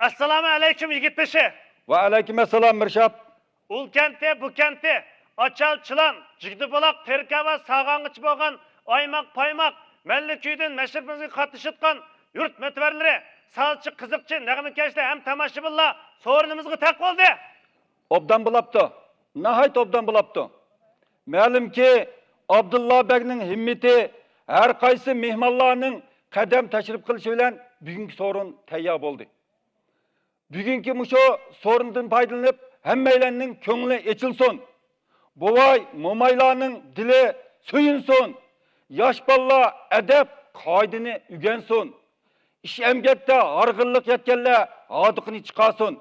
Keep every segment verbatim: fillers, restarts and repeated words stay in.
ئەسسالامۇ ئەلەيكۇم، يىگىت بېشى. ۋەئەلەيكۇم ئەسسالام، مىرشاپ. ئۇل كەنتى، بۇ كەنتى، ئاچال، چىلان، جىگدە بۇلاق، تېرىكە ۋە ساغانغىچە بولغان ئايماق، پايماق، مەللە كۈيىدىن مەشرىپىمىزگە قاتنىشىدىغان يۇرت مۆتىۋەرلىرى، سازچى، قىزىقچى، نەغمىكەشلەر ھەم تاماشىبىنلار سورۇنىمىزغا تەق بولدى. ئوبدان بولاپتۇ. ناھايىتى ئوبدان بولاپتۇ. مەلۇمكى، ئابدۇللا بەگنىڭ ھىممىتى ھەر قايسى مېھمانلارنىڭ قەدەم تەشرىپ قىلىشى بىلەن بۈگۈنكى سورۇن تەييار بولدى. بۈگۈنكى مۇشۇ سورۇندىن پايدىلىنىپ، ھەممەيلەننىڭ كۆڭلى ئېچىلسۇن. بوۋاي، مومايلارنىڭ دىلى سۆيۈنسۇن. ياش بالىلار ئەدەپ، قائىدىنى ئۆگەنسۇن. ئىش ئەمگەكتە ھارغىنلىق يەتكەنلەر ھاردۇقىنى چىقارسۇن.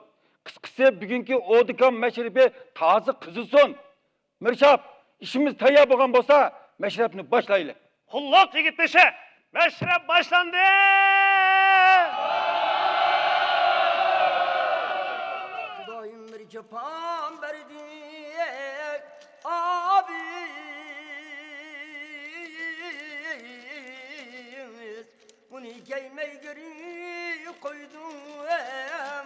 قىسقىسى، بۈگۈنكى ئودىكام مەشرىپى تازا قىزىسۇن. مىرشاپ، ئىشىمىز تەييار بولغان بولسا، مەشرەپنى باشلايلى. قۇللۇق، يىگىت بېشى، مەشرەپ باشلاندى! خۇدايىم بىر چاپان بەردى، ئابىز، بۇنى كىيمەي گىرى قويدۇم.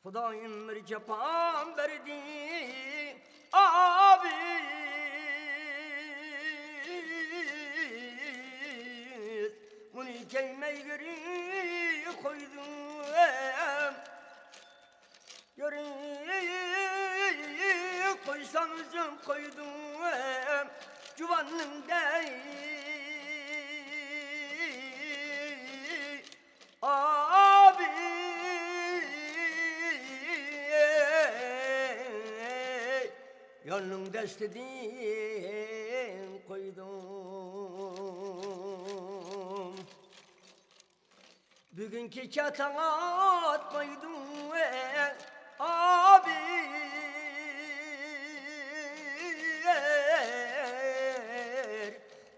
خۇدايىم بىر جاپام بەردى، ئابىز، بۇنى كىيمەي گىرى قويدۇم. گىرى قويسام ئۆزۈم قويدۇم، جۇۋاننىڭدەك. ئابىز، يارنىڭ دەستىدىن قويدۇم. بۈگۈن كېچە تاڭ ئاتمايدۇ، ئابىز.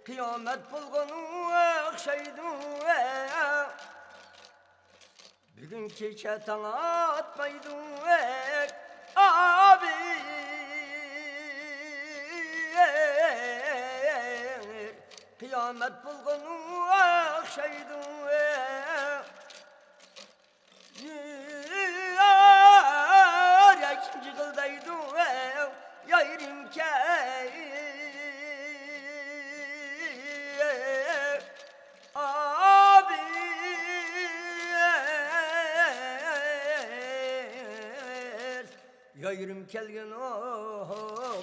قىيامەت بولغىنى ئوخشايدۇ. بۈگۈن كېچە تاڭ ئاتمايدۇ، ئابىز. قىيامەت بولغىنى ئوخشايدۇ. يۈرەك جىغىلدايدۇ، يايرىم كەل، ئابىز. يايرىم كەلگىن، ئوھ.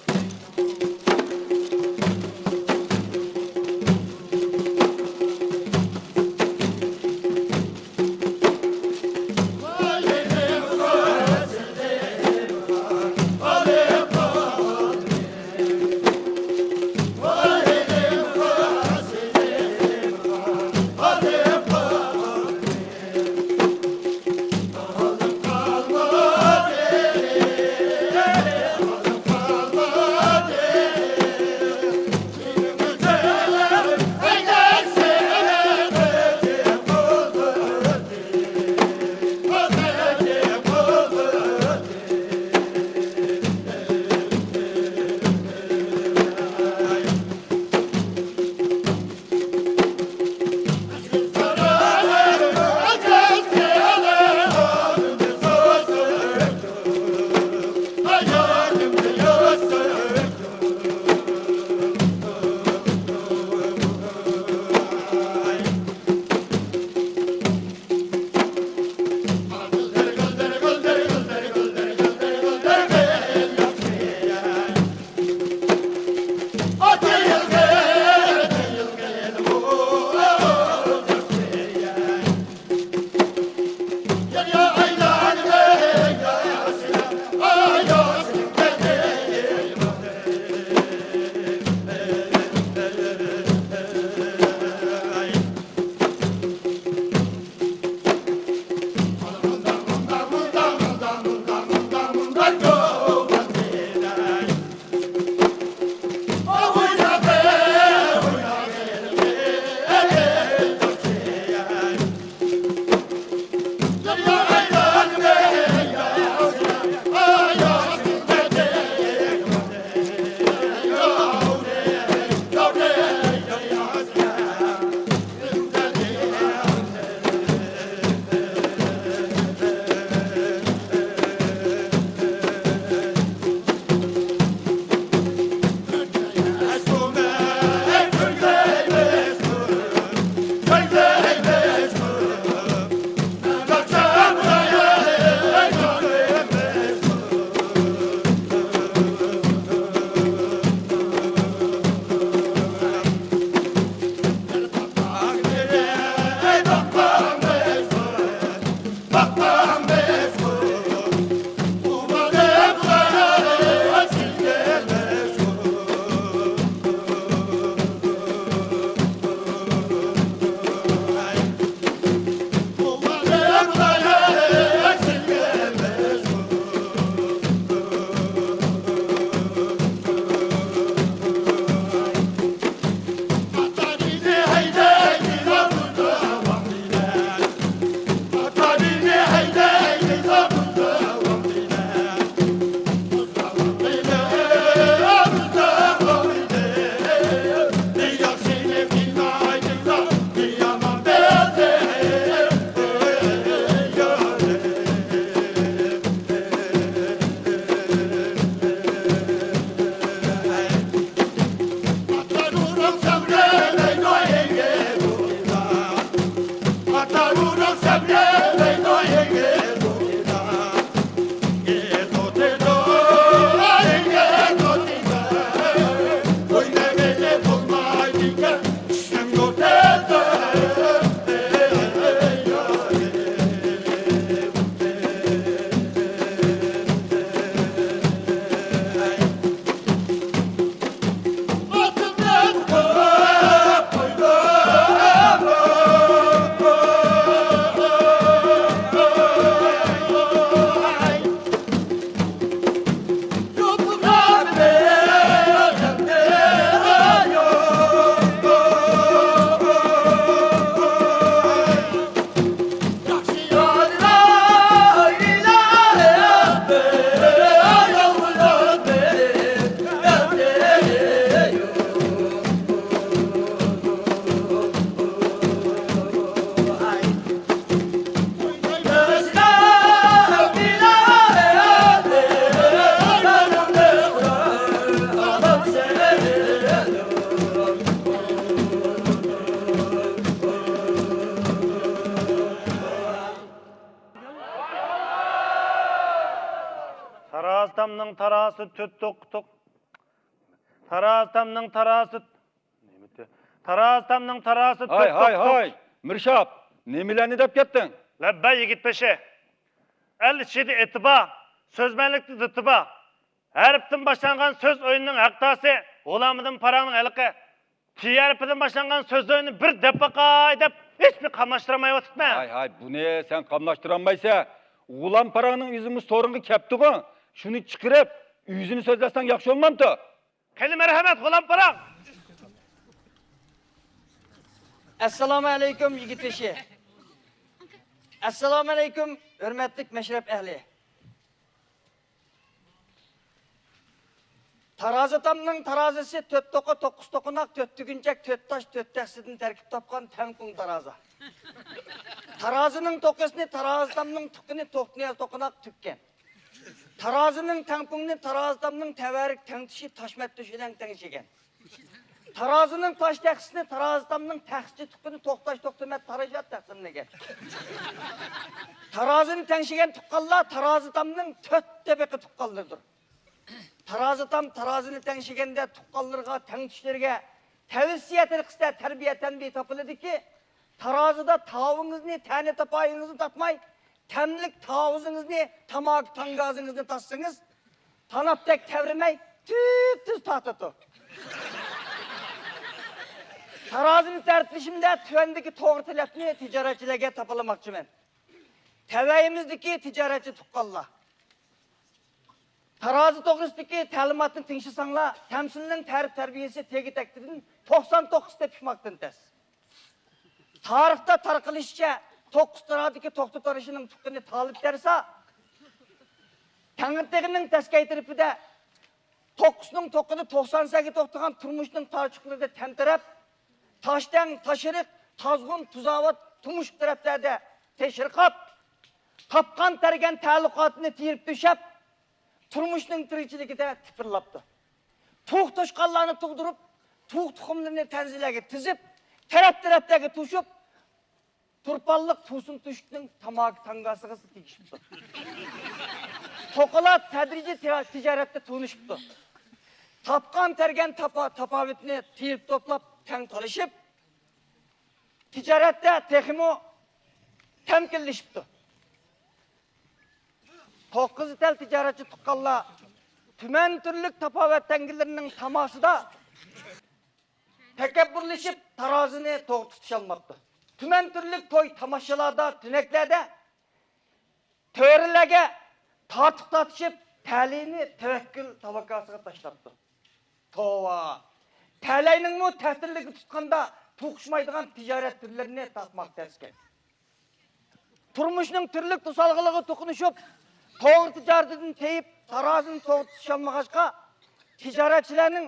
تارازىسى تۆت توققا توق-، تارازى تامنىڭ تارازىسى، تارازى تامنىڭ تارازىسى ھاي، تۆت ھاي، توققا توق-، ھاي، مىرشاپ، نېمىلەرنى دەپ كەتتىڭ؟ لەببەي يىگىت بېشى. ئەل ئىچىدە ئېتى بار، سۆزمەنلىكتە دىتى بار. ھەرپتىن باشلانغان سۆز ئويۇنىنىڭ ھەق تاسى غۇلامىدىن پاراڭنىڭ ھېلىقى تى ھەرپىدىن باشلانغان سۆز ئويۇنىنى بىر دەپ باقاي دەپ ھېچبىر قاملاشتۇرالمايۋاتىمەن. ھاي، ھاي، بۇنى سەن قاملاشتۇرالمايسەن. غۇلام پاراڭنىڭ ئۆزىمۇ سورۇنغا كەپتىغۇ. شۇنى چىقىرىپ، ئۆزىنى سۆزلەتسەڭ ياخشى بولمامتۇ؟ قېنى مەرھەمەت، غۇلام پاراڭ! ئەسسالامۇ ئەلەيكۇم، يىگىت بېشى. ئەسسالامۇ ئەلەيكۇم، ھۆرمەتلىك مەشرەپ ئەھلى. تارازى تامنىڭ تارازىسى تۆت توقا توققۇز توقۇناق، تۆت تۈگۈنچەك، تۆت تاش، تۆت تەخسىدىن تەركىب تاپقان تەڭپۇڭ تارازا. تارازىنىڭ توقىسىنى تارازى تامنىڭ تۇغقىنى توختىنىياز توقۇناق تۈگكەن. تارازىنىڭ تەڭپۇڭىنى تارازى تامنىڭ تەۋەرىك تەڭتۇشى تاشمەت تۆشىنەڭ تەڭشىگەن. تارازىنىڭ تاش تەخسىسىنى تارازى تامنىڭ تەخسىچى تۇغقىنى توختاش توختىمەت تارىشات تەقسىملىگەن. تارازىنى تەڭشىگەن تۇغقانلار تارازى تامنىڭ تۆت تەبىقە تۇغقانلىرىدۇر. تارازى تام تارازىنى تەڭشىگەندە تۇغقانلىرىغا، تەڭتۇشلىرىگە تەۋسىيە تەرىقىسىدە تەربىيە تەنبىھ تاپىلىدۇكى، تارازىدا تاۋىڭىزنى، تەنە تاپايىڭىزنى تارتماي، تەملىك تاۋۇزىڭىزنى، تاماكا تاڭگازىڭىزنى تارتسىڭىز، تاناپتەك تەۋرىمەي، تۈپتۈز تارتىدۇ. تارازىنى تەرتىلىشىمدە تۆۋەندىكى توغرا تەلەپنى تىجارەتچىلەرگە تاپىلىماقچىمەن. تەۋەيىمىزدىكى تىجارەتچى تۇغقانلار، تارازى توغرىسىدىكى تەلىماتنى تىڭشىساڭلار، تەمسىلنىڭ تەرىپ تەربىيىسى تېگى تەكتىدىن توقسان توققۇز تېپىشماقتىن تەس. تارىختا تارقىلىشىچە، توققۇز تارادىكى توختى تارىشىنىڭ تۇغقىنى تالىپ تەرسا، تەڭرىتېغىنىڭ تەسكەي تەرىپىدە توققۇزنىڭ توققىنى توقسان سەگە توختىغان تۇرمۇشنىڭ تارچۇقلىرىدا تەمتىرەپ، تاشتەڭ، تاشئېرىق، تازغۇن، تۇزاۋات، تۇمشۇق تەرەپلەردە تېشىرقاپ، تاپقان تەرگەن تەئەللۇقاتىنى تېرىپ تۆشەپ، تۇرمۇشنىڭ تىرىكچىلىكىدە تىپىرلاپتۇ. تۇغ توشقانلارنى تۇغدۇرۇپ، تۇغ تۇخۇملىرىنى تەنزىلەرگە تىزىپ، تەرەپ-تەرەپلەرگە توشۇپ، تۇرپانلىق تۇرسۇن تۆشۈكنىڭ تاماكا تاڭگاسىغا تېگىشىپتۇ. توقىلار تەدرىجىي تىجا-، تىجارەتتە تونۇشۇپتۇ. تاپقان تەرگەن تاپا-، تاپاۋىتىنى تېرىپ توپلاپ تەڭ تالىشىپ، تىجارەتتە تېخىمۇ تەمكىنلىشىپتۇ. توققۇزى تەل تىجارەتچى تۇغقانلار تۈمەن تۈرلۈك تاپاۋەت تەڭگىلىرىنىڭ تاماسىدا تەكەببۇرلىشىپ، تارازىنى توغرا تۇتۇشالماپتۇ. تۈمەن تۈرلۈك توي تاماشىلاردا، تۈنەكلەردە تۆرىلەرگە تارتۇق تارتىشىپ، تەلىيىنى تەۋەككۈل تاۋاكاسىغا تاشلاپتۇ. توۋا! تەلەينىڭمۇ تەتۈرلۈكى تۇتقاندا توقۇشمايدىغان تىجارەت تۈرلىرىنى تاپماق تەسكەن. تۇرمۇشنىڭ تۈرلۈك توسالغۇلىرىغا توقۇنۇشۇپ، توغرا تىجارىتىدىن تېيىپ، تارازىنى توغرا تۇتۇشالمىغاچقا، تىجارەتچىلەرنىڭ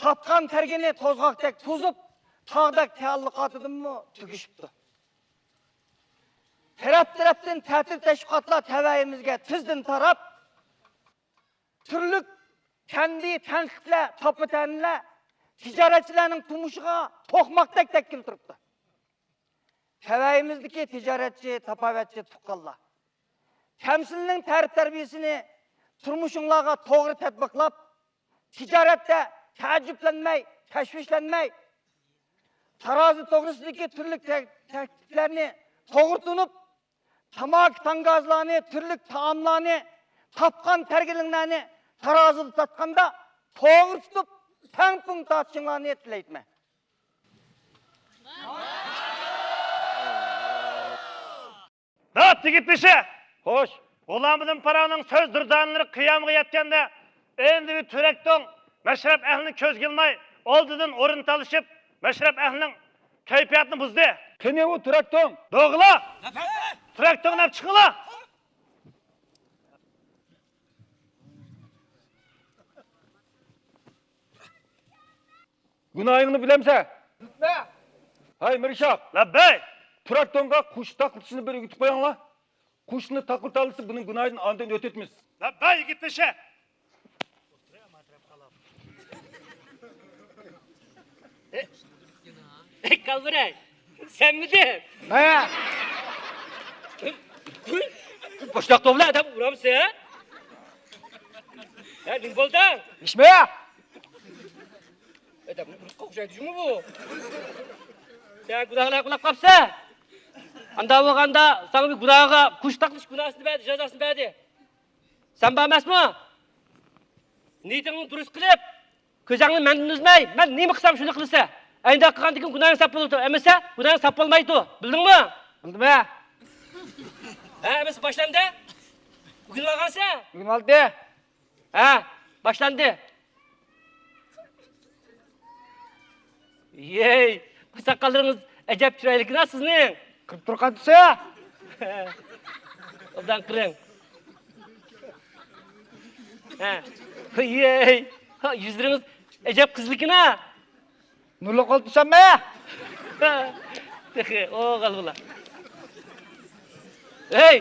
تاپقان تەرگىنى توزغاقتەك توزۇپ، تاغدەك تەئەللۇقاتىدىنمۇ تۈگىشىپتۇ. تەرەپ-تەرەپتىن تەتۈر تەشۋىقاتلار تەۋەيىمىزگە تېزدىن تاراپ، تۈرلۈك تەنبىھ، تەنقىدلەر، تاپا-تەنىلەر تىجارەتچىلەرنىڭ تۇمشۇقىغا توقماقتەك تەگكىلى تۇرۇپتۇ. تەۋەيىمىزدىكى تىجارەتچى، تاپاۋەتچى تۇغقانلار، تەمسىلنىڭ تەرىپ-تەربىيىسىنى تۇرمۇشۇڭلارغا توغرا تەتبىقلاپ، تىجارەتتە تەئەججۈپلەنمەي، تەشۋىشلەنمەي، تارازى توغرىسىدىكى تۈرلۈك تە-، تەكلىپلەرنى توغرا تونۇپ، تاماكا تاڭگازلارنى، تۈرلۈك تائاملارنى، تاپقان تەرگىنىڭلارنى تارازىدا تارتقاندا توغرا تۇتۇپ، تەڭپۇڭ تارتىشىڭلارنى تىلەيمەن. دات يىگىت بېشى! خوش! غۇلامىدىن پاراڭنىڭ سۆز دۇردانىلىرى قىيامىغا يەتكەندە، ئەمدى بىر تۈرەكتوڭ مەشرەپ ئەھلىنى كۆزگە ئىلماي، ئالدىدىن ئورۇن تالىشىپ، مەشرەپ ئەھلىنىڭ كەيپىياتىنى بۇزدى. قېنى ئۇ تۈرەكتوڭ؟ دوغىلا! تۈرەكتوڭ دەپ چىقىڭلار! گۇناھىڭنى بىلەمسەن؟ بىلمە. ھەي، مىرشاق! لەببەي! تۈرەكتوڭغا قوشۇن تاقلىتىشنى بىر ئۆگىتىپ قويۇڭلار. قوشۇننى تاقلىتالىسا، بۇنىڭ گۇناھىدىن ئاندىن ئۆتۈتمىز. لەببەي، يىگىت بېشى! ئەي، كالبىرەي، سەنمىدىڭ؟ ھە. بوشلاق توۋلا ئادەم ئۇرامسەن؟ ھە، نېمە بولدى؟ ھېچمۇ يوق. ئادەمنى ئۇرۇشقا ئوخشايدۇ جۇمۇ بۇ. سەن گۇناھلار قىلىپ قاپسەن. ئاندا بولغاندا ساڭا بىر گۇناھىغا كۇشتاقلىشىش گۇناھىسىنى بەردى، جازاسىنى بەردى. سەن بار ئەمەسمۇ؟ نىيىتىڭنى دۇرۇس قىلىپ، كۆزۈڭنى مەندىن ئۈزمەي، مەن نېمە قىلسام شۇنى قىلىسەن. ئەنداق قىلغاندىن كېيىن گۇناھىڭ ساپ بولىدۇ. ئەمىسە گۇناھىڭ ساپ بولمايدۇ. بىلدىڭمۇ؟ بىلدىم ھە. ھە، ئەمىسە باشلاندى. ئۆگىنىۋالغانسەن؟ ئۆگىنىۋالدى. ھە، باشلاندى. يەي، ئاقساقاللىرىڭىز ئەجەب چىرايلىكىنا سىزنىڭ. قىلىپ تۇرغان تۇرسا. ئوبدان قىلىڭ. ھە. يەي، ھا، يۈزلىرىڭىز ئەجەب قىزىلكىنا. نۇرلۇق بولۇپ تۇرساممۇ؟ تېخى، ئوغۇل بالا. ھەي!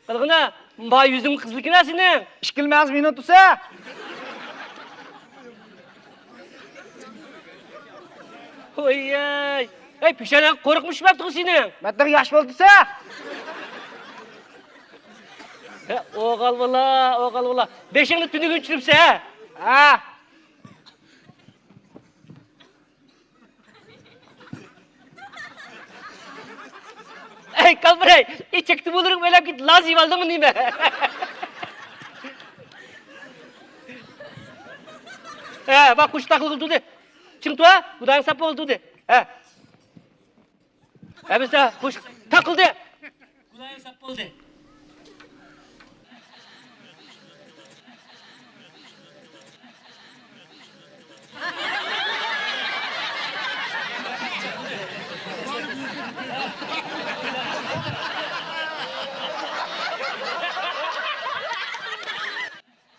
قارىغىنا، ما يۈزۈڭ قىزىلكىنا سېنىڭ. ئىككىلا مەڭزى مېنىڭ تۇرسا. ھويياي! ھەي، پېشانەڭ قورۇقمۇ چۈشمەپتىغۇ سېنىڭ؟ مەتتەڭ ياش بولدىسا. ھە، ئوغۇل بالا، ئوغۇل بالا. بېشىڭنى تۈنۈگۈن چۈشۈرۈپسەن، ھە؟ ھە. ئەي، كالپىر ئەي، ئېچەكتە بولۇرۇڭ ئۆيلەپ كېتىپ، لاز يېۋالدىڭمۇ نېمە؟ ھە، باق، قوشۇق تاقىلغىلى تۇردى. چىڭ تۇر، گۇدايىڭ ساپ بولدى. ھە. ئەمىسە، قوشۇق تاقىلدى. گۇدايىڭ ساپ بولدى.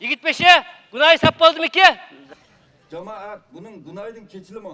يىگىت بېشى، گۇناھى ساپ بولدىمىكى؟ جامائەت، بۇنىڭ گۇناھىدىن كېچىلىمۇ؟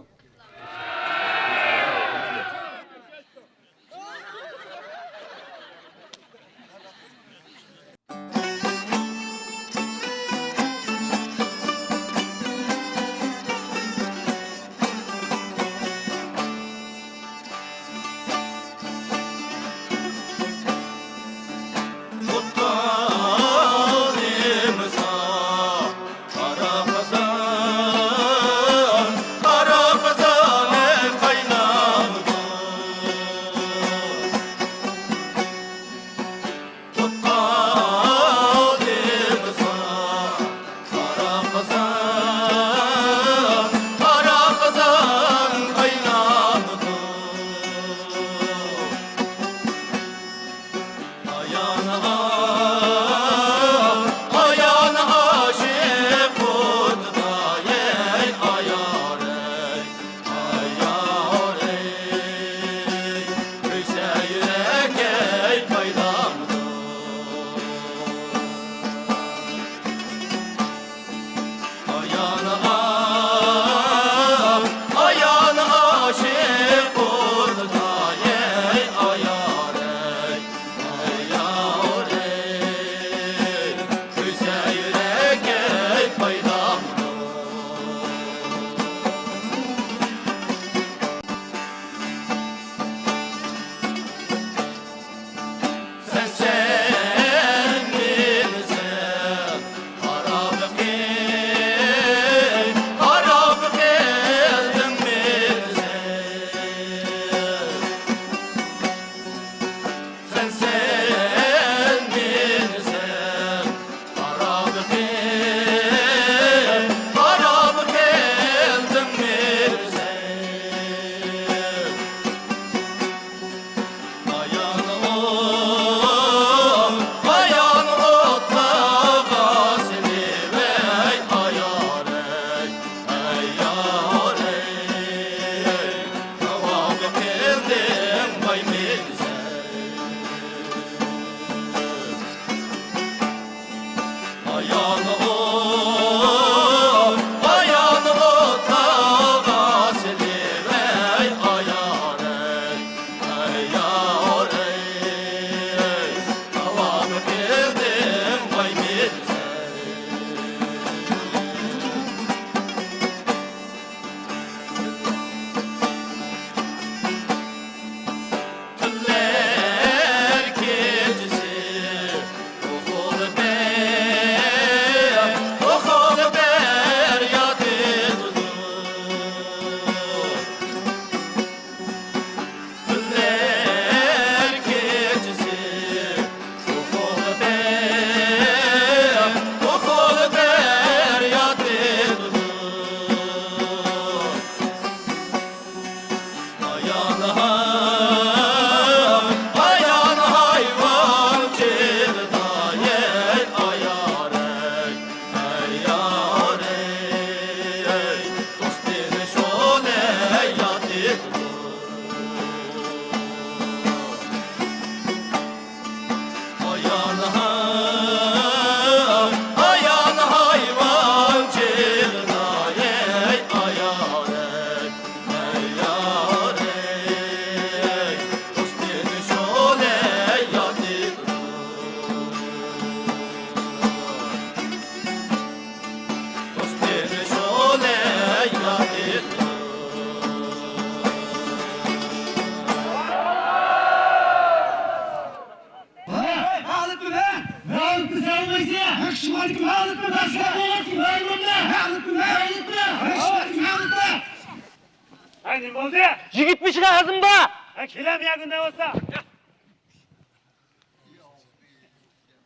نېمە بولدى؟ يىگىت بېشىغا ئەزىم بار. ھە، كېلەم يەگۈندە بولسا.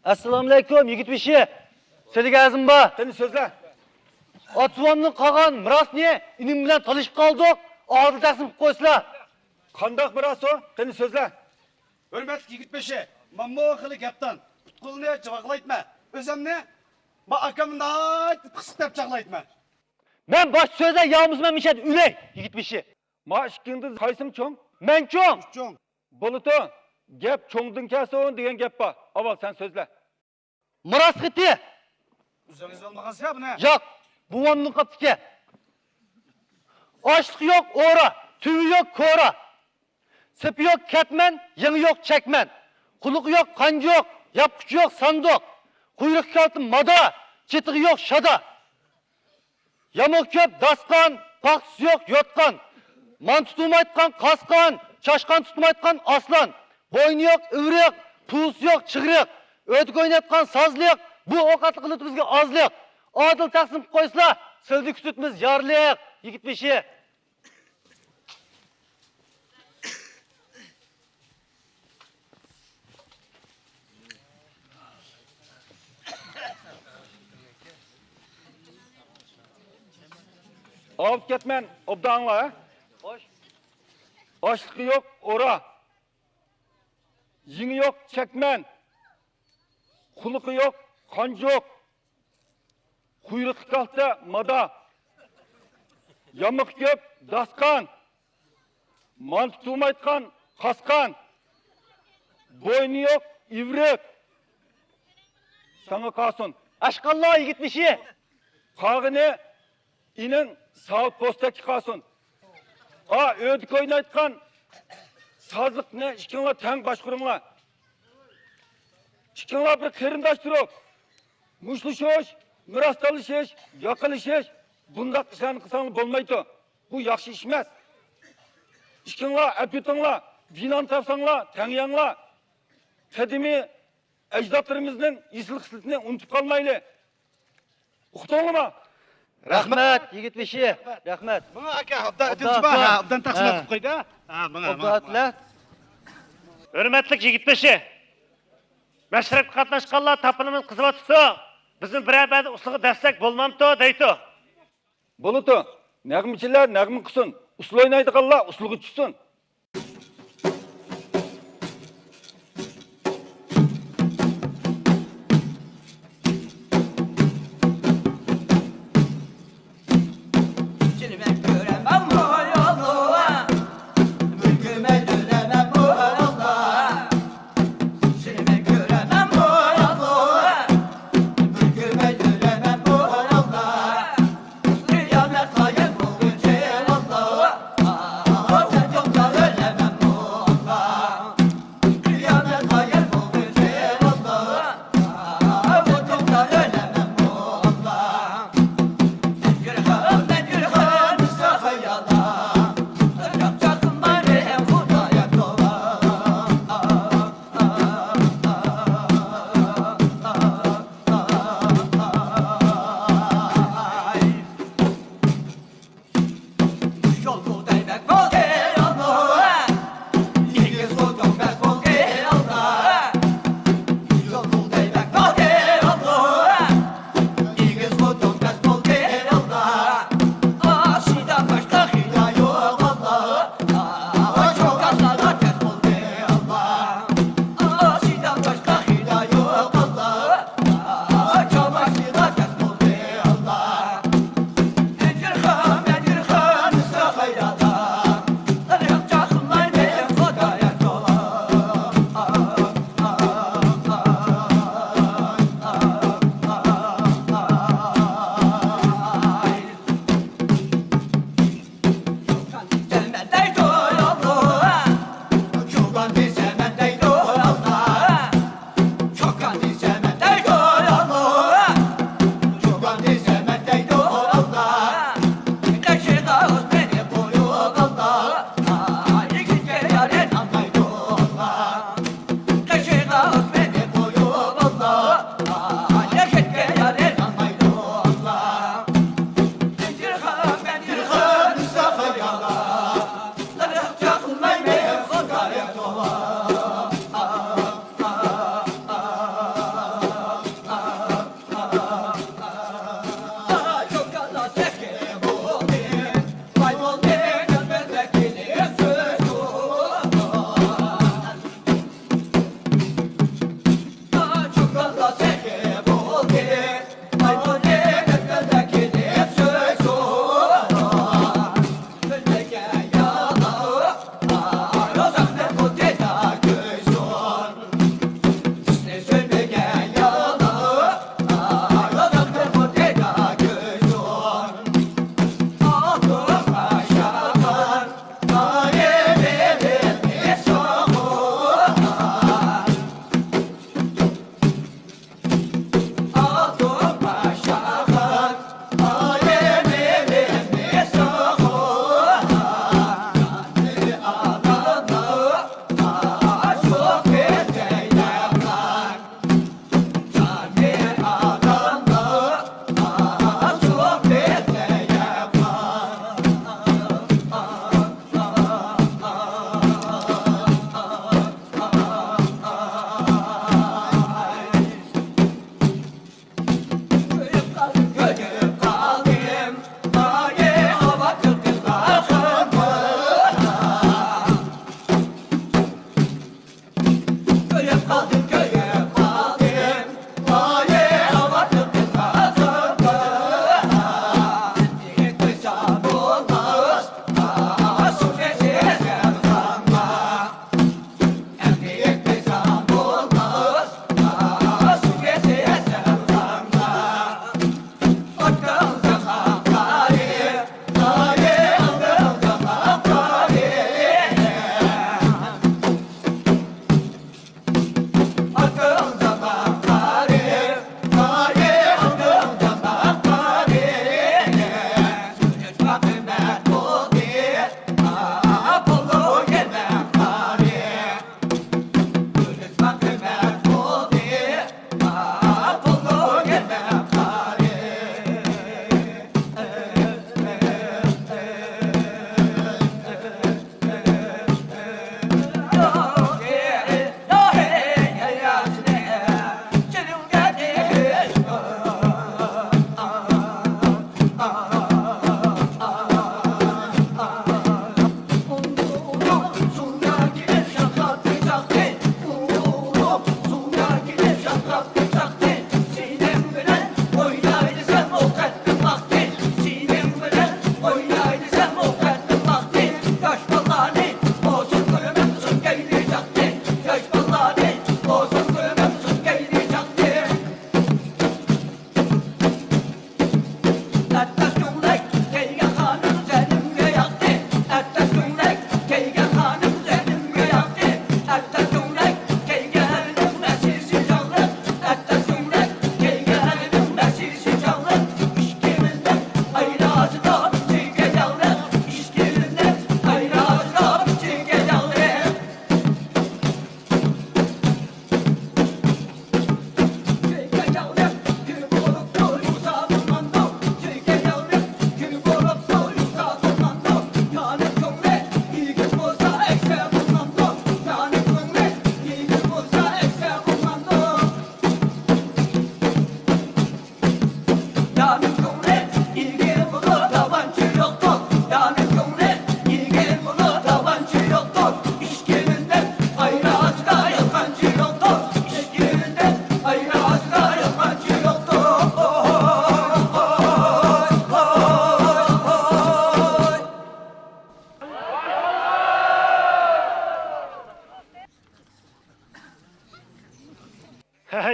ئەسسالامۇئەلەيكۇم، يىگىت بېشى. سىلىگە ئەزىم بار. قېنى سۆزلە. ئاتا-بوۋامدىن قالغان مىراسنى ئىنىم بىلەن تالىشىپ قالدۇق. ئادىل تەقسىم قىلىپ قويسىلا. قانداق مىراس ئۇ؟ قېنى سۆزلە. ھۆرمەتلىك يىگىت بېشى، مەنمۇ خېلى گەپدان، پۇت-قولنى جىۋاقلايتمەن. ئۆزۈمنى ما ئاكامنى ناھايىتى پىخسىق دەپ چاغلايتمەن. مەن باشتا سۆزلەپ يالمىسىمەن مىشەدە ئۆلەي، يىگىت بېشى. ما ئىككىڭدىن قايسىم چوڭ؟ مەن چوڭ. چوڭ. بولىدۇ، گەپ چوڭدىن كەلسۇن دېگەن گەپ بار. ئاۋۋال سەن سۆزلە. مىراس خېتى. ئۆزىڭىز يوللىمىغانسىز يا بۇنى؟ ياق، بوۋامدىن قاپتىكەن. ئاشلىقى يوق ئورا، تۈۋى يوق كورا. سېپى يوق كەتمەن، يېڭى يوق چەكمەن. قۇلىقى يوق قانجۇق، ياپقۇچى يوق ساندۇق. قۇيرۇقى كالتە مادا، چېتىقى يوق شادا. يامىقى كۆپ داستىخان، پاختىسى يوق يوتقان. مانتا تۇتۇلمايدىغان قاسقان، چاشقان تۇتۇلمايدىغان ئاسلان. بوينى يوق ئىۋرىق، پۇۋىسى يوق چىغرىق. ئۆتۈك ئوينايدىغان سازلىق، بۇ ئوقەتلىك قىلىدۇ بىزگە ئازلىق. ئادىل تەقسىم قىلىپ قويسىلا، سىلىدىن كۈتۈۋاتىمىز يارلىق، يىگىت بېشى. ئاۋۇپ كەتمەن، ئوبدان ئاڭلا، ھە؟ خوش. ئاشلىقى يوق ئورا، يېڭى يوق چەكمەن، قۇلىقى يوق قانجۇق، قۇيرۇقى كالتە مادا، يامىقى كۆپ داستىخان، مانتا تۇتۇلمايدىغان قاسقان، بوينى يوق ئىۋرىق. ساڭا قالسۇن. ئاشقانلار يىگىت بېشى. قالغىنى ئىنىڭ ساۋۇت پوستەككە قالسۇن. ئا، ئۆتۈك ئوينايدىغان سازلىقنى ئىككىڭلار تەڭ باشقۇرۇڭلار. ئىككىڭلار بىر قېرىنداش تۇرۇپ، مۇشتلىشىش، مىراس تالىشىش، ياقىلىشىش، بۇنداق ئىشلارنى قىلساڭلار بولمايدۇ. بۇ ياخشى ئىش ئەمەس. ئىككىڭلار ئەپ ئۆتۈڭلار، بىنانى تاپساڭلار، تەڭ يەڭلار. قەدىمىي ئەجدادلىرىمىزنىڭ ئېسىل خىسلىتىنى ئۇنتۇپ قالمايلى. ئۇقتۇڭلىما؟ رەھمەت، يىگىت بېشى، رەھمەت. ماڭا ئاكا، ئوبدان ئوبدان ئېتىمىز بار. ئوبدان. ھە، ئوبدان تەقسىم ھە. قىلىپ قويدى. ھە، ماڭا، ئوبدان ماڭا، ئەتلە. ماڭا. ھۆرمەتلىك يىگىت بېشى، مەشرەپكە قاتناشقانلار تاپىنىمىز قىزىۋاتىدۇ. بىزمۇ بىرەر بەردە ئۇسسۇلغا دەسسەك بولمامتۇ دەيدۇ. بولىدۇ. نەغمىچىلەر نەغمە قىلسۇن، ئۇسسۇل ئوينايدىغانلار ئۇسسۇلغا چۈشسۇن.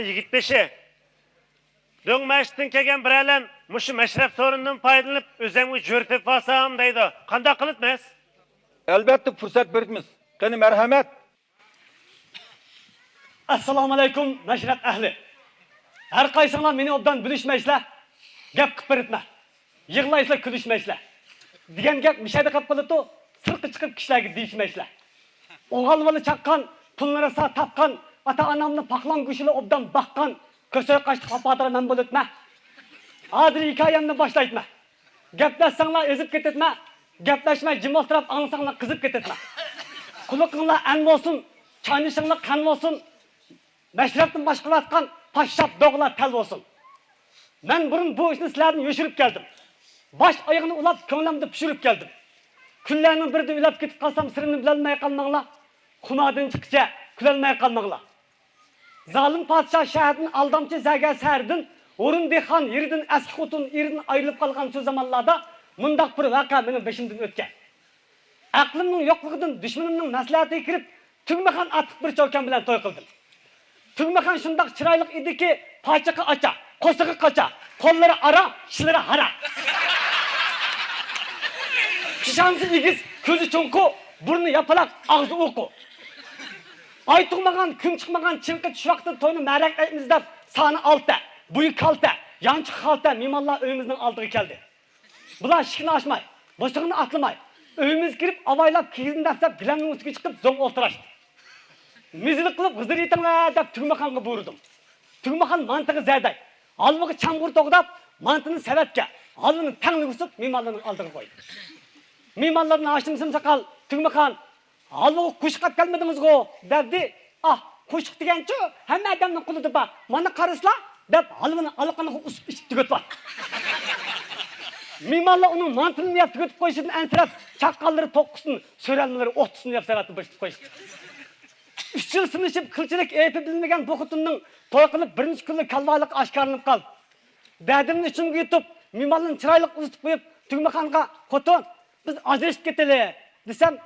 يىگىت بېشى، دۆڭ مەشىتتىن كەلگەن بىرەرلەن مۇشۇ مەشرەپ سورۇنىدىن پايدىلىنىپ، ئۆزەمگە جۆر تېپىۋالسام دەيدۇ. قانداق قىلىمىز؟ ئەلۋەتتە، پۇرسەت بېرىمىز. قېنى، مەرھەمەت. ئەسسالامۇئەلەيكۇم، مەشرەپ ئەھلى. ھەر قايسىڭلار مېنى ئوبدان بىلىشمەيسىلەر. گەپ قىلىپ بېرىپمەن. يىغلايسىلەر، كۈلۈشمەيسىلەر. دېگەن گەپ مىشەدە قېلىپ قالىدۇ، سىرتقا چىقىپ كىشىلەرگە دېيىشمەيسىلەر. ئوغۇل بالا چاققان، پۇلنى راسا تاپقان، ئاتا-ئانامنى پاقلان گۆشىلا ئوبدان باققان، كۆسەي قاشلىق ئاپاتىرا مەن بولۇپمەن. ھازىر ھېكايەمنى باشلايتمەن. گەپلەشسەڭلار ئېزىپ كېتىتمە، گەپلەشمەي جىم ئولتۇراپ ئاڭلىساڭلار قىزىپ كېتىتمە. قۇلىقىڭلار ئەن بولسۇن، چاينىشىڭلار قەن بولسۇن، مەشرەپنى باشقۇرۇۋاتقان پاششاپ دوغىلار تەل بولسۇن. مەن بۇرۇن بۇ ئىشنى سىلەردىن يوشۇرۇپ كەلدىم. باش ئايىغىنى ئۇلاپ، كۆڭلەمدە پىشۇرۇپ كەلدىم. كۈنلەرنىڭ بىرىدە ئۆلۈپ كېتىپ قالسام، سىرىمنى بىلەلمەي قالماڭلار. خۇماردىن چىققىچە كۈلەلمەي قالماڭلار. زالىم پادىشاھ شەھەردىن، ئالدامچى زەرگەر سەھەردىن، ھۇرۇن دېھقان يېرىدىن، ئەسكى خوتۇن ئېرىدىن ئايرىلىپ قالغان شۇ زامانلاردا مۇنداق بىر ۋەقە مېنىڭ بېشىمدىن ئۆتكەن. ئەقلىمنىڭ يوقلۇقىدىن، دۈشمىنىمنىڭ مەسلىھەتىگە كىرىپ، تۈگمىخان ئاتلىق بىر چوكان بىلەن توي قىلدىم. تۈگمىخان شۇنداق چىرايلىق ئىدىكى، پاچىقى ئاچا، قورسىقى قاچا، قوللىرى ئارا، چىشلىرى ھارا. پېشانىسى ئېگىز، كۆزى چوڭقۇ، بۇرنى ياپىلاق، ئاغزى ئوقۇ. ئاي تۇغمىغان، كۈن چىقمىغان چىڭقى چۈش ۋاقتىدا توينى مەرەك ئەيتىمىز دەپ، سانى ئالتە، بويى كالتە، يانچۇق خالتە مېھمانلار ئۆيىمىزنىڭ ئالدىغا كەلدى. بۇلار ئىشىكنى ئاچماي، بوسۇغىنى ئاتلىماي، ئۆيىمىزگە كىرىپ، ئاۋايلاپ، كىگىزنى دەپسەپ، گىلەمنىڭ ئۈستىگە چىقىپ، زوڭ ئولتۇراشتى. مېزىلىك قىلىپ، غىزىر ئېتىڭلار دەپ، تۈگمىخانغا بۇيرۇدۇم. تۈگمىخان مانتىغا زەردەي، ھالۋىغا چامغۇر توغراپ، مانتىنى سەۋەتكە، ھالۋىنى تەڭلىگە ئۇسۇپ، مېھمانلارنىڭ ئالدىغا قويدى. مېھمانلاردىن ھاشىم سىمساقال، تۈگمىخان، ھالۋىغا قوشۇق ئەپ كەلمىدىڭىزغۇ؟ دەردى. ئاھ، قوشۇق دېگەنچۇ، ھەممە ئادەمنىڭ قولىدا بار. مانا قارىسىلا، دەپ ھالۋىنى ئالىقىنىغا ئۇسۇپ ئىچىپ تۈگەتتى. مېھمانلار ئۇنىڭ مانتىنى يەپ تۈگىتىپ قويۇشىدىن ئەنسىرەپ، چاققانلىرى توققۇسىنى، سۆرەلمىلىرى ئوتتۇسىنى يەپ سەۋەتنى باشلاپ قويۇشتى. ئۈچ يىل سىنىشىپ، قىلچىلىك ئېپى بىلمىگەن بۇ خوتۇننىڭ توي قىلىپ بىر نەچچە كۈنلا كالۋالىقى ئاشكارىلىنىپ قالدى. دەردىمنى ئىچىمگە يۇتۇپ، مېھمانلارنى چىرايلىق ئۇزىتىپ قويۇپ، تۈگمىخانغا، خوتۇن، بىز ئاجرىشىپ كېتەيلى، دېسەم،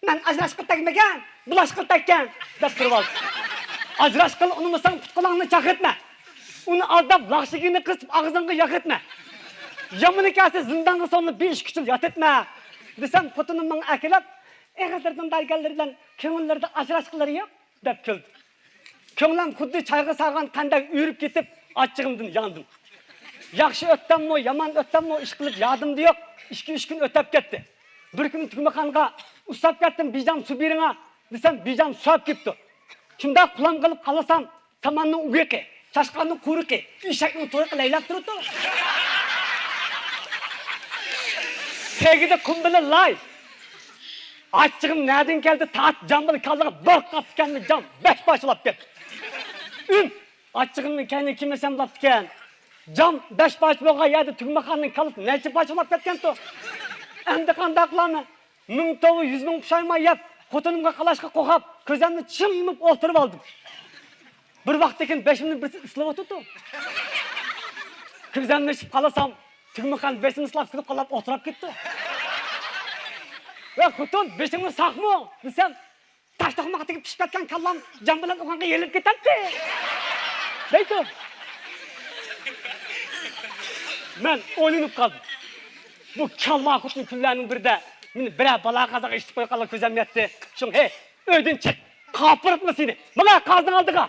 مەن ئاجراشقىلى تەگمىگەن، بۇلاشقىلى تەگكەن، دەپ تۇرۇۋالدى. ئاجراشقىلى ئۇنىمىساڭ پۇت-قولۇڭنى چاق ئەتمە. ئۇنى ئالداپ، لاخشىگىنى قىسىپ، ئاغزىڭغا ياغ ئەتمە. يامىنى كەلسە زىندانغا سولىنىپ، بىر ئىككى ئۈچ يىل يات ئەتمە، دېسەم، خوتۇنۇم ماڭا ئەكېلىپ، ئېغىزلىرىدىن بەرگەنلىرى بىلەن كۆڭۈللىرىدە ئاجراشقۇلىرى يوق، دەپ كۈلدى. كۆڭلۈم خۇددى چايغا سالغان قەندەك ئۆرۈپ كېتىپ، ئاچچىقىمدىن ياندىم. ياخشى ئۆتتەممۇ، يامان ئۆتتەممۇ، ئىشقىلىپ يادىمدا يوق. ئىككى، ئۈچ كۈن ئۆتۈپ كەتتى. بىر كۈنى تۈگمىخانغا، ئۇسساپ كەتتىم، بىجام سۇ بېرىڭا، دېسەم، بىجام سۇساپ كېتىپتۇ. شۇنداق قۇلام قىلىپ قالسام، ساماننىڭ ئۇگىقى، چاشقاننىڭ قۇرۇقى، ئېشەكنىڭ تۇيىقى لەيلەپ تۇرۇپتۇ. تېگىدە قۇم بىلەن لاي. ئاچچىقىم نەدىن كەلدى، تارت جام بىلەن كاللىغا بىر قاپتىكەننى جام بەش پارچىلاپ كەتتى. ئۈم! ئاچچىقىمنىڭ كەينىگە كىم ئەسەم لاپتىكەن؟ جام بەش پارچە بولغان يەردە تۈگمىخاننىڭ كاللىسى نەچچە پارچە بولاپ كەتكەنتۇ؟ ئەمدى قانداق قىلارمەن؟ مىڭ توۋا، يۈز مىڭ پۇشايمان يەپ، خوتۇنۇمغا قالاشقا قورقۇپ، كۆزۈمنى چىڭ يۇمۇپ ئولتۇرۇۋالدىم. بىر ۋاقىتتىن كېيىن بېشىمنى بىرسى سىلاۋاتىدۇ. كۆزۈمنى ئېچىپ قارىسام، تۈگمىخان بېشىمنى سىلاپ كۈلۈپ قالاپ ئولتۇراپ كېتىپتۇ. ۋە خوتۇن، بېشىڭمۇ ساقمۇ؟ دېسەم، تاش توقماقتىكى پىشىپ كەتكەن كاللام جام بىلەن ئۇرغانغا يېرىلىپ كېتەتتى، دەيدۇ. مەن ئويلىنىپ قالدىم. بۇ كالۋا خوتۇن كۈنلەرنىڭ بىرىدە مېنى بىرەر بالا قازاغا ئىشلىتىپ قويغانلىقى كۆزۈم يەتتى. شۇڭا، ھەي، ئۆيدىن چىق، قاپىرىتما سېنى، ماڭە قازىنىڭ ئالدىغا،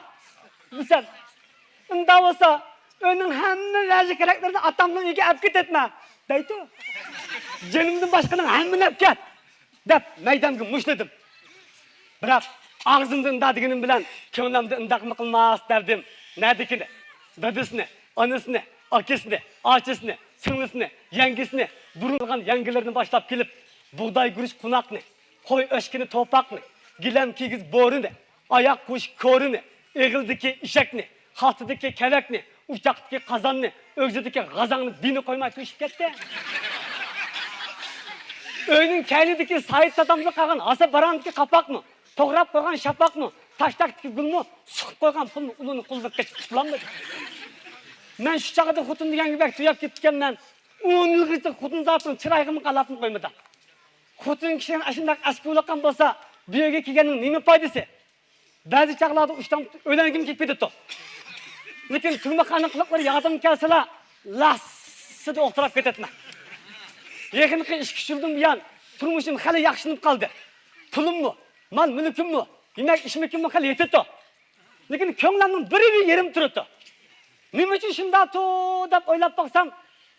دېسەم، ئۇنداق بولسا، ئۆينىڭ ھەممە ۋەجى كېرەكلىرىنى ئاتامنىڭ ئۆيىگە ئەپ كېتەتمەن، دەيدۇ. جېنىمدىن باشقىنىڭ ھەممىنى ئەپ كەت، دەپ مەيدەمگە مۇشتلىدىم. بىراق، ئاغزىمدا ئۇنداق دېگىنىم بىلەن كۆڭلۈمدە ئۇنداقمۇ قىلماس دەردىم. نەدىكىنى، دادىسىنى، ئانىسىنى، ئاكىسىنى، ئاچىسىنى، سىڭلىسىنى، يەڭگىسىنى، بۇرۇلغان يەڭگىلىرىنى باشلاپ كېلىپ، بۇغداي گۈرۈچ قوناقنى، قوي ئۆچكىنى توپاقنى، گىلەم كىگىز بورىنى، ئاياق قويۇش كورىنى، ئېغىلدىكى ئېشەكنى، خالتىدىكى كەۋەكنى، ئوچاقتىكى قازاننى، ئۆگزىدىكى غازاڭنى دىنى قويماي تۈگىشىپ كەتتى. ئۆينىڭ كەينىدىكى سايىت دادامدا قالغان ھاسا باراڭدىكى قاپاقمۇ، توغراپ قويغان شاپاقمۇ، تاشتاكتىكى گۈلمۇ، سۇقۇپ قويغان پۇلمۇ ئۇلىنى قولىدىن قېچىپ قۇتۇلالمىدى. مەن شۇ چاغدا خوتۇن دېگەنگە بەك تۈگەپ كېتىپتىكەنمەن. ئون يىلغىچە خوتۇن زاتىنىڭ چىرايىغىمۇ قاراپمۇ قويمىدىم. خوتۇن كىشىنىڭ ئاشۇنداق ئەسكى بولۇپ قالسا، بۇ يەرگە كەلگەننىڭ نېمە پايدىسى؟ بەزى چاغلاردا ئۇشتۇمتۇت ئۆلەڭگىمۇ كېلىپ كېتىدۇ. لېكىن تۈگمەخانىنىڭ قىلىقلىرى يادىمغا كەلسىلا، لاسسىدە ئولتۇراپ كېتەتتىم. يېقىنقى ئىككى ئۈچ يىلدىن بۇيان تۇرمۇشۇم خېلى ياخشىلىنىپ قالدى. پۇلۇممۇ، مال مۈلكۈممۇ، يېمەك ئىچمىكىممۇ خېلى يېتىدۇ. لېكىن كۆڭلۈمنىڭ بىر يېرىم تۇرىدۇ. نېمە ئۈچۈن شۇنداقتۇ دەپ ئويلاپ باقسام،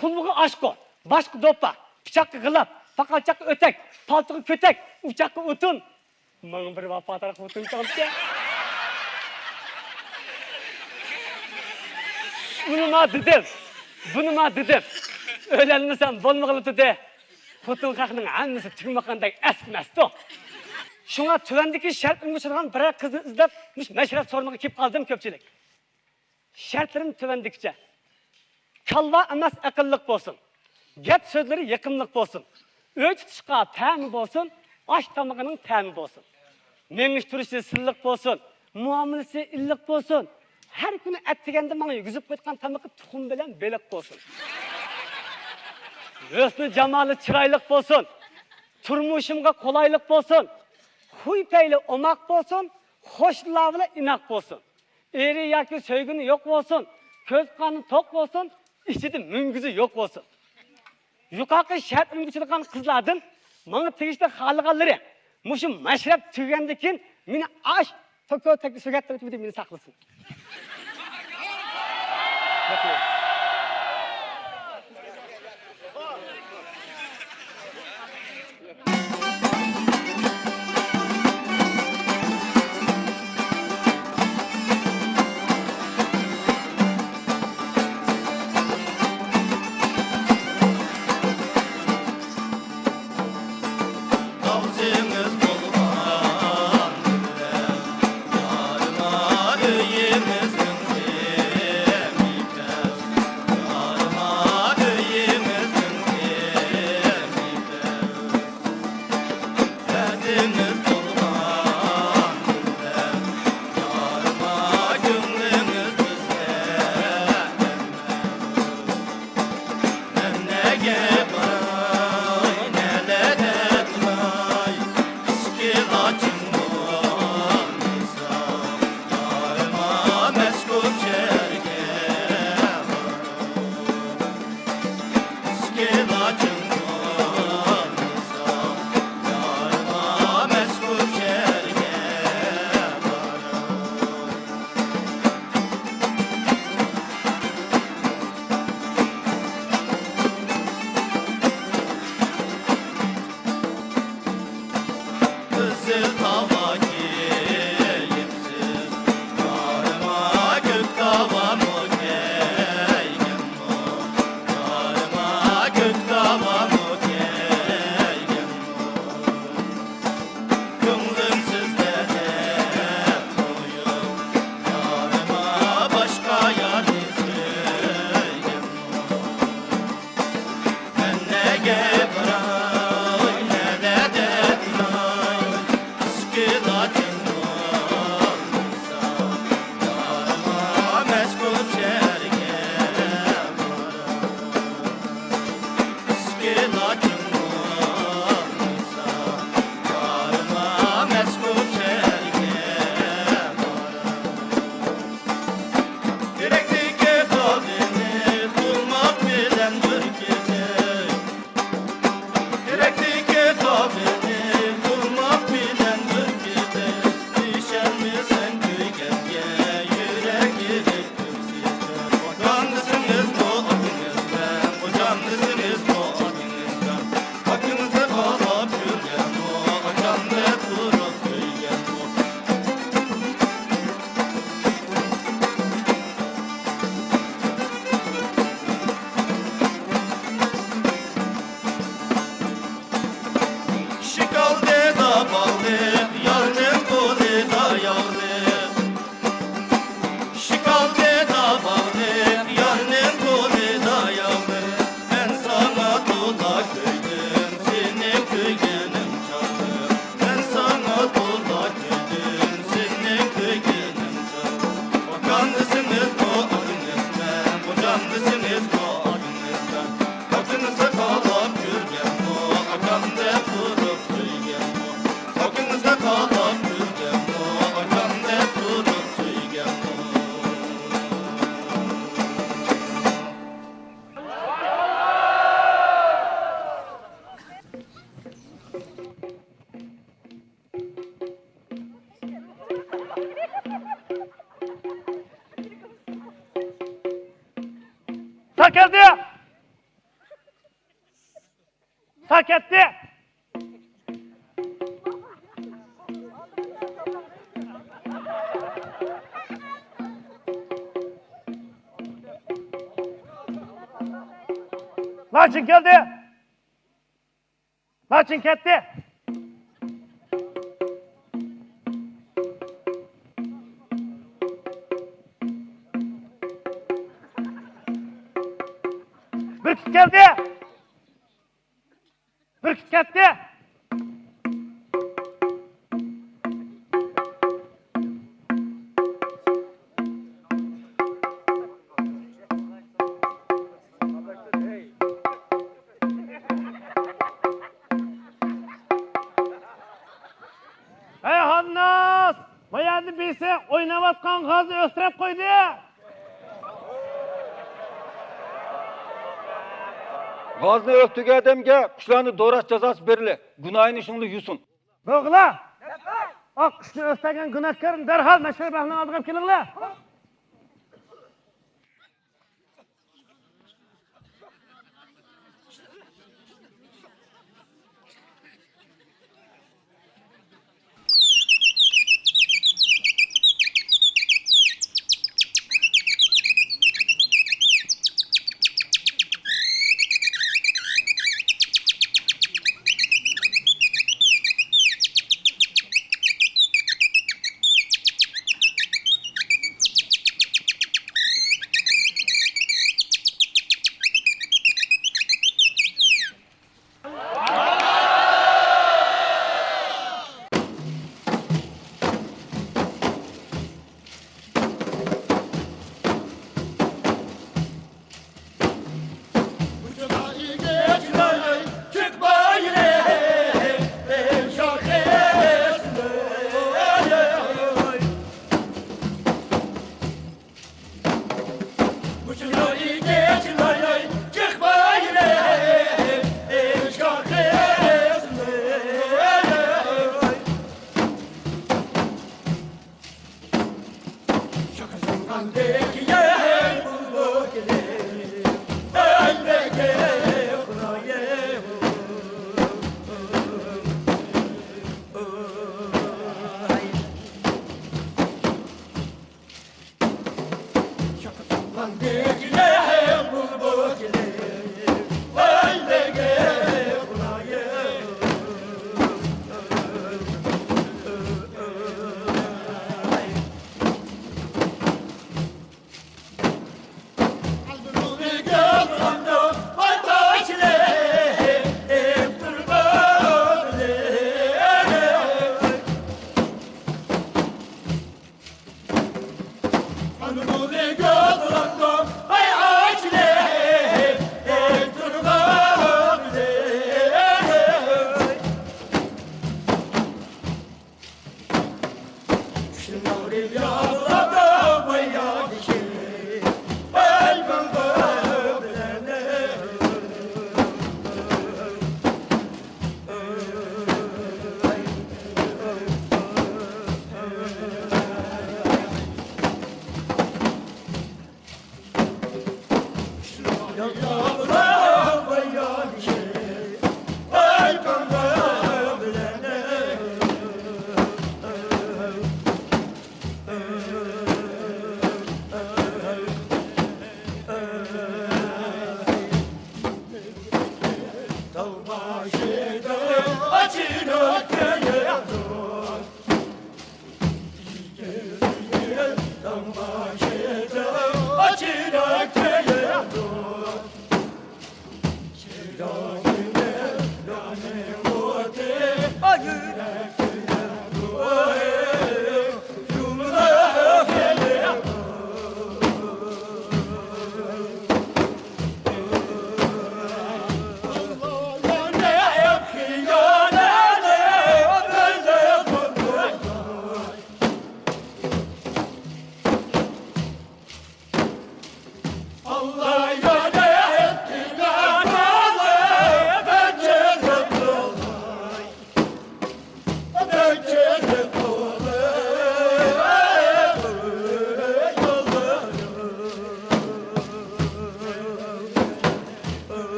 قۇلىقىغا ئاچقۇ، باشقا دوپپا، پىچاققا غىلاپ، پاقالچاققا ئۆتەك، پالتىغا كۆتەك، ئوچاققا ئوتۇن، ماڭا بىر ۋاپادار خوتۇن چىقىپتۇ. بۇنىما دېدىم، بۇنىما دېدىم. ئۆيلەنمىسەم بولمىغىلى تۇردى. خوتۇن خەقنىڭ ھەممىسى تۈگمەخاندەك ئەسكىمەستۇ. شۇڭا تۆۋەندىكى شەرتلىرىمگە ئۇچرىغان بىرەر قىزنى ئىزدەپ مۇشۇ مەشرەپ سورۇنىغا كېلىپ قالدىم كۆپچىلىك. شەرتلىرىم تۆۋەندىكىچە. كالۋا ئەمەس، ئەقىللىق بولسۇن. گەپ سۆزلىرى يېقىملىق بولسۇن. ئۆي تۇتۇشقا پەمى بولسۇن، ئاش تامىقىنىڭ تەمى بولسۇن. مېڭىش تۇرۇشى سىلىق بولسۇن، مۇئامىلىسى ئىللىق بولسۇن. ھەر كۈنى ئەتىگەندە ماڭا يېگۈزۈپ قويغان تامىقى تۇخۇم بىلەن بېلىق بولسۇن. ھۆسنى جامالى چىرايلىق بولسۇن. تۇرمۇشۇمغا قولايلىق بولسۇن. خۇي پەيلى ئوماق بولسۇن، قوشنىلار بىلەن ئىناق بولسۇن. ئېرى ياكى سۆيگىنى يوق بولسۇن، كۆز قانى توق بولسۇن، ئىچىدە مۈڭگۈزى يوق بولسۇن. يۇقىرىقى شەرتلىرىمگە ئۇچرىغان قىزلاردىن ماڭا تېگىشلىك خالىغانلىرى مۇشۇ مەشرەپ تۈگىگەندىن كېيىن مېنى ئاش توكو تەكلىپ سۆگەت تەكلىپىدىن مېنى ساقلىسۇن. ساكەلدى! ساكەتتى! لاچىن كەلدى! لاچىن كەتتى! بۈركۈت كەلدى! بۈركۈت كەتتى! ھەي، خانناس! ما يەردە بىرسى ئويناۋاتقان غازنى ئۆستۈرۈپ قويدى! غازنى ئۆستۈرگەن ئادەمگە قۇشلارنى دوراش جازاسى بېرىلى. گۇناھىنى شۇڭلا يۇسۇن. بولغىلا! ئاق قۇشنى ئۆستۈرگەن گۇناھكارنى دەرھال مەشرەپ ئەھلىنىڭ ئالدىغا ئېلىپ كېلىڭلار!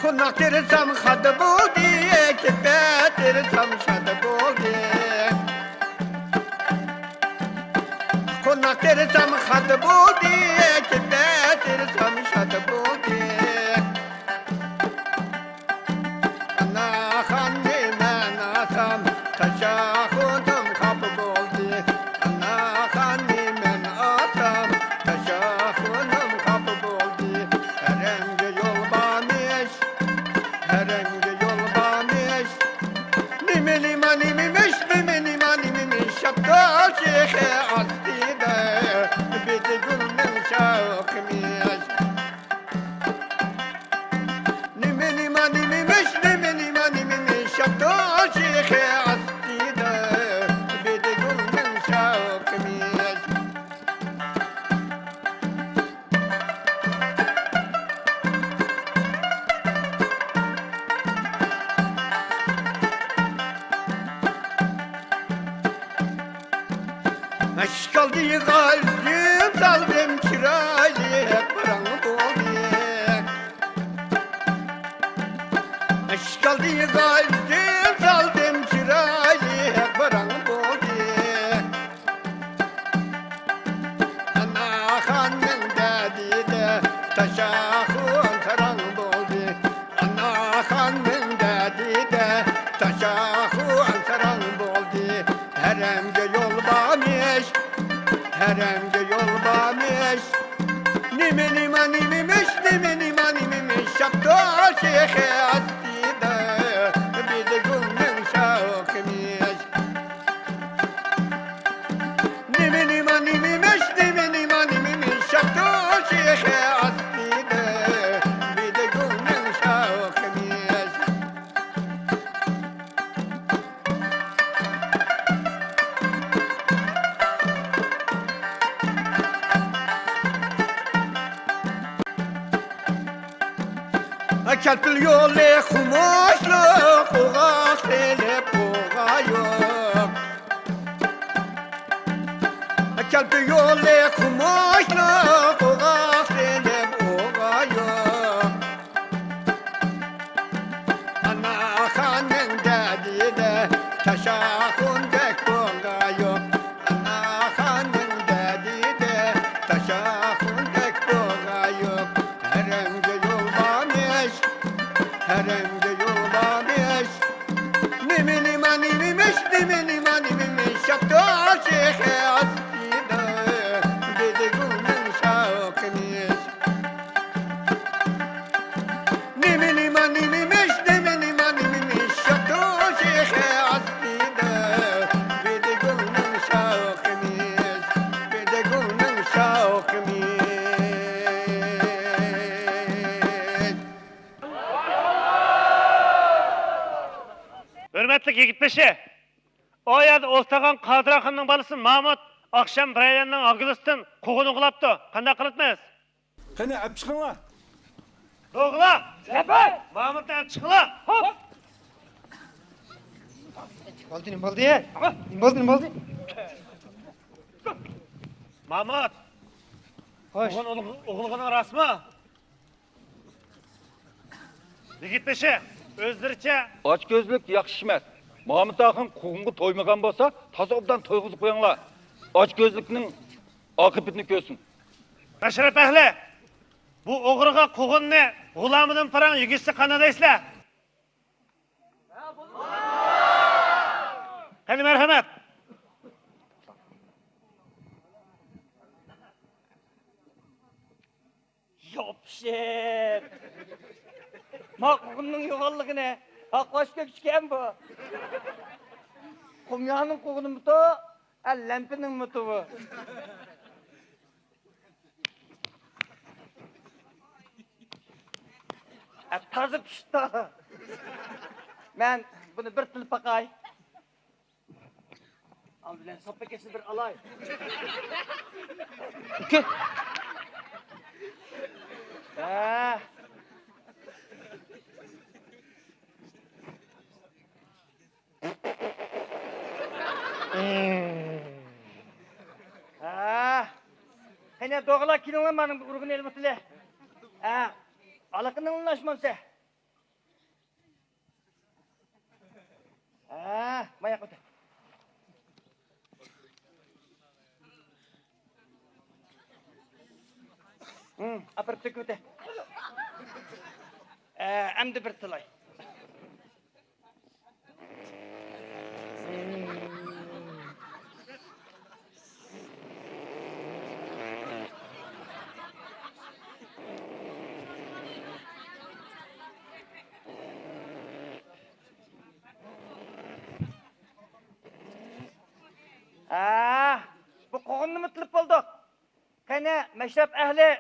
قوناق تېرىسام خادا بولدى، كېپە تېرىسام شادا بولدى. قوناق تېرىسام خادا بولدى، كېپە تېرىسام شادا بولدى. ئانا خاننى مەن ئاسام، تاشا خۇنۇم خاپا بولدى. ئانا خاننى مەن ئاسام، تاشا خۇنۇم خاپا بولدى. ھەرەمگە يول بارمىش، ھەرەمگە يول بارمىش. نېمە، نېمە، نېمىمىش، نېمە، نېمە، نېمىمىش، شاپتال شېخى ئاستىدا، بېدە گۈلنىڭ شاخىمىش. نېمە، نېمە، نېمىمىش، نېمە، نېمە، نېمىمىش، شاپتال شېخى ئاستىدا، بېدە گۈلنىڭ شاخىمىش. ئىشكالدىغا ئۈزۈم سالدىم، چىرايلىق پاراڭ بولدى. ئىشكالدىغا ئۈزۈم سالدىم، چىرايلىق پاراڭ بولدى. ئانا خاننىڭ دەردىدە تاشاخۇن ساراڭ بولدى. ئانا خاننىڭ دەردىدە تاشاخۇن ساراڭ بولدى. ھەرەمگە يول بارمىش، ھەرەمگە يول بارمىش. نېمە، نېمە، نېمىمىش، نېمە، نېمە، نېمىمىش، شاپتال شېخى ئاستىدا، بېدە گۈلنىڭ شاخى. كەلپىل يولى خۇمۇشلۇق، ئوغاق سېلىپ ئوغايۇق. كەلپىل يولى خۇمۇشلۇق، ئوغاق سېلىپ ئوغايۇق. ئانا خانىڭ دەردىدە تاشاخۇندەك بوغايۇق. ئانا خانىڭ دەردىدە تاشاخۇندەك بوغايۇق. ھەرەمگە يول بارمىش، ھەرەمگە يول بارمىش. نېمە، نېمە، نېمىمىش، نېمە، نېمە، نېمىمىش، شاپتۇل شېخى ئاستىدا بىدىگۈلنىڭ شاۋقىمىش. نېمە، نېمە، نېمىمىش، نېمە، نېمە، نېمىمىش، شاپتۇل شېخى ئاستىدا بىدىگۈلنىڭ شاۋقىمىش، بىدىگۈلنىڭ شاۋقىمىش. ھۆرمەتلىك يىگىت بېشى! ئۇ يەردە ئولتۇرغان قادىر ئاخۇننىڭ بالىسى مامۇت ئاخشام بىرەيلەننىڭ ئاگىلىسىدىن قوغۇن ئوغرىلاپتۇ. قانداق قىلىمىز؟ قېنى، ئەپ چىقىڭلار. دوغىلا! زەپەر! مامۇتنى ئەپ چىقىڭلار! خوپ! بولدى، نېمە بولدى؟ نېمە بولدى، نېمە بولدى؟ مامۇت! خوش. قوغۇن ئوغرىلىغىنىڭ راستمۇ؟ يىگىت بېشى، ئۆزلىرىچە. ئاچكۆزلۈك ياخشى ئىش ئەمەس. مامۇت ئاخۇن قوغۇنغا تويمىغان بولسا، تازا ئوبدان تويغۇزۇپ قويۇڭلار. ئاچكۆزلۈكنىڭ ئاقىۋىتىنى كۆرسۇن. مەشرەپ ئەھلى، بۇ ئوغرىغا قوغۇننى غۇلامىدىن پاراڭ يېگۈزسە قانداق دەيسىلەر؟ قېنى، مەرھەمەت. يوپشېت! ما قوغۇننىڭ يوغانلىقىنى ھاقلاش كۆكۈچكەن بۇ. قۇميانىڭ قوغۇنىمىتۇ، ئە، لەمپىنىڭمىتۇ بۇ؟ ئە، تازا پىشتى. مەن بۇنى بىر تىلىپ باقاي. ئالدى بىلەن ساپپا كەسنى بىر ئالاي. ئۇكا. ھە. ھە. قېنى، دوغىلار، كېلىڭلار، مانا بۇ ئۇرۇغىنى ئېلىۋېتىلى. ھە. ئالىقىنىڭ ئاشمامسە؟ ھە، ماياق ئۆتە. ھىم، ئاپىرىپ تۆكۈۋېتە. ھە، ئەمدى بىر تىلاي. ھە، بۇ قوغۇننىمۇ تىلىپ بولدۇق. قېنى، مەشرەپ ئەھلى،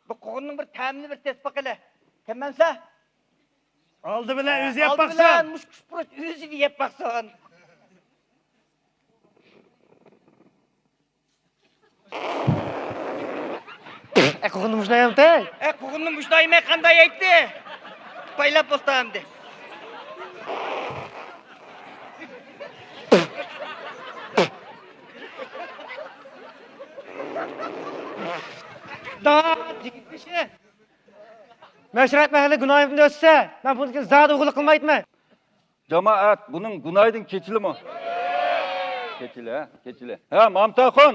بۇ قوغۇننىڭ بىر تەمىنى بىر تېتىپ باقىلى. كەممەمسە؟ ئالدى بىلەن ئۆزى يەپ باقسۇن. ئالدى بىلەن مۇشۇ كۈچ ئۆزى يەپ باقسۇن. ئە، قوغۇننى مۇشۇنداق يەمتى؟ ئە، قوغۇننى مۇشۇنداق يېمەي قانداق يەيتتى؟ پايلاپ بولسا ئەمدى. دا، يىگىت بېشى. مەشرەپ ئەھلى گۇناھىمدىن ئۆتسە، مەن بۇندىن كېيىن زادى ئوغرىلىق قىلمايتتىمەن. جامائەت، بۇنىڭ گۇناھىدىن كېچىلىمۇ؟ كېچىلە، ھە، كېچىلە. ھە، مامتاخۇن،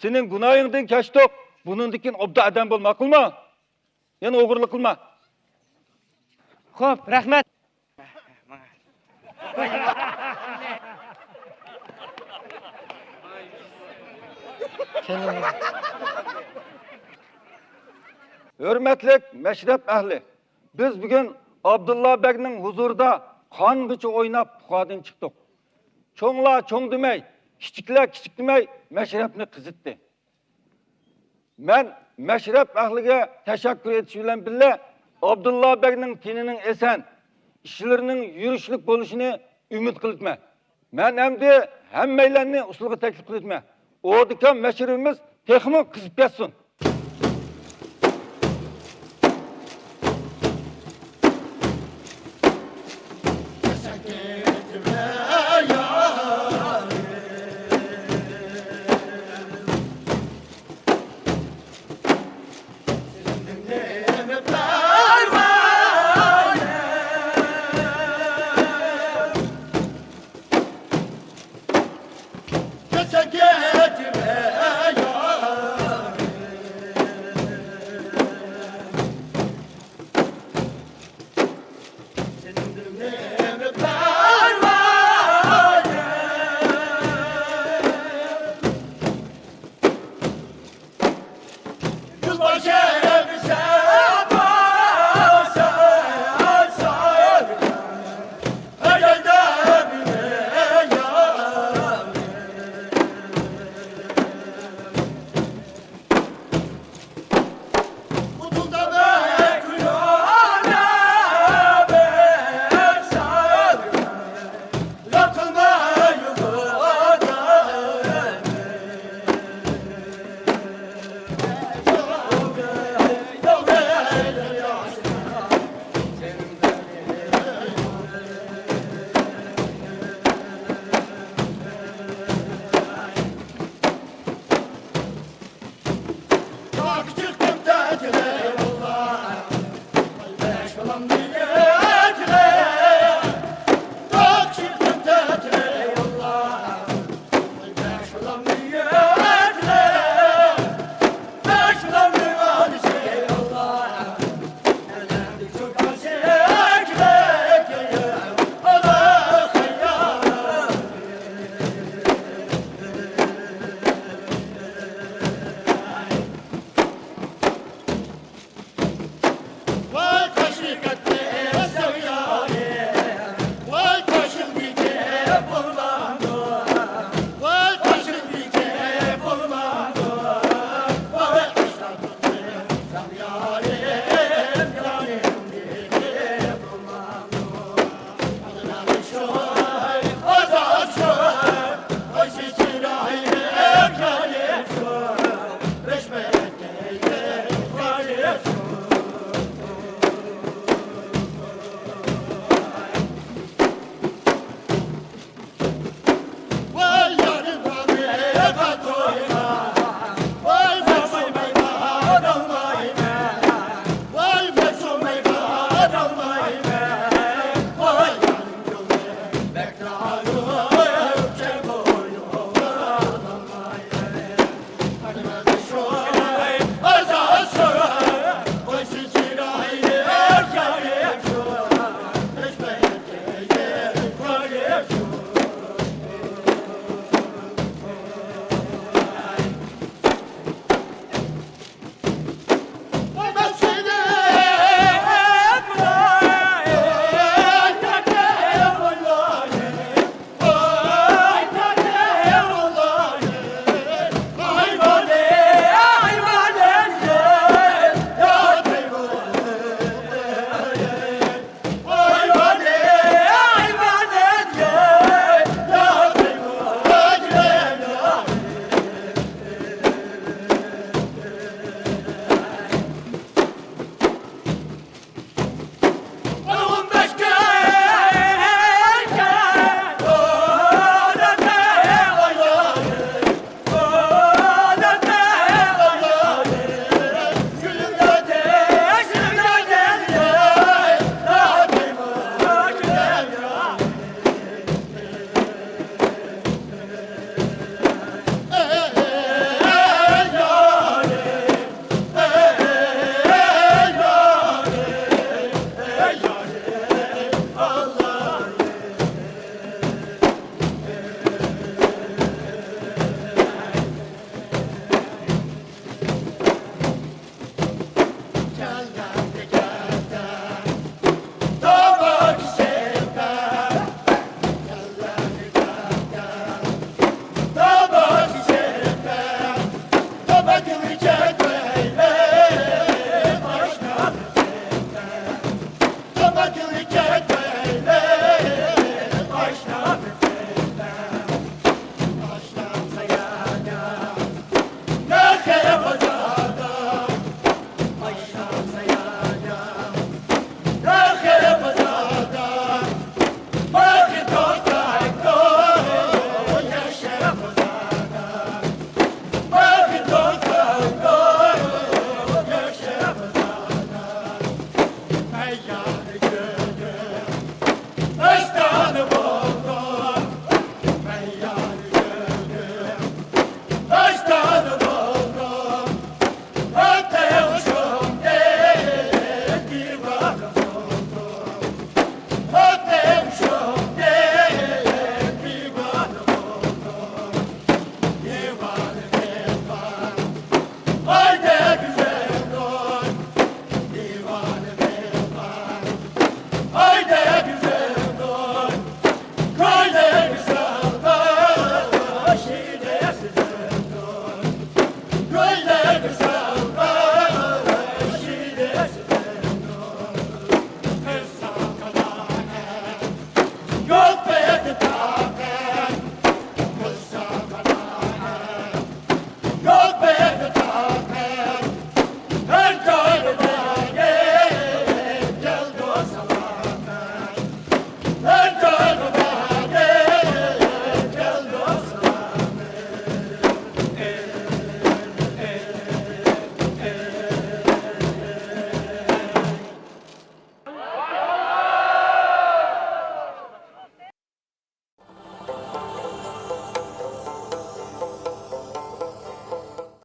سېنىڭ گۇناھىڭدىن كەچتۇق. بۇنىڭدىن كېيىن ئوبدان ئادەم بول، ماقۇلمۇ؟ يەنە ئوغرىلىق قىلما. خوپ، رەھمەت. ھۆرمەتلىك مەشرەپ ئەھلى! بىز بۈگۈن ئابدۇللا بەگنىڭ ھۇزۇرىدا قانغىچە ئويناپ، پۇخادىن چىقتۇق. چوڭلار چوڭ دېمەي، كىچىكلەر كىچىك دېمەي، مەشرەپنى قىزىتتى. مەن مەشرەپ ئەھلىگە تەشەككۈر ئېيتىش بىلەن بىللە، ئابدۇللا بەگنىڭ تېنىنىڭ ئېسەن، ئىشلىرىنىڭ يۈرۈشلۈك بولۇشىنى ئۈمىد قىلىمەن. مەن ئەمدى ھەممەيلەننى ئۇسسۇلغا تەكلىپ قىلىمەن. ئوردىكام مەشرىپىمىز تېخىمۇ قىزىپ كەتسۇن.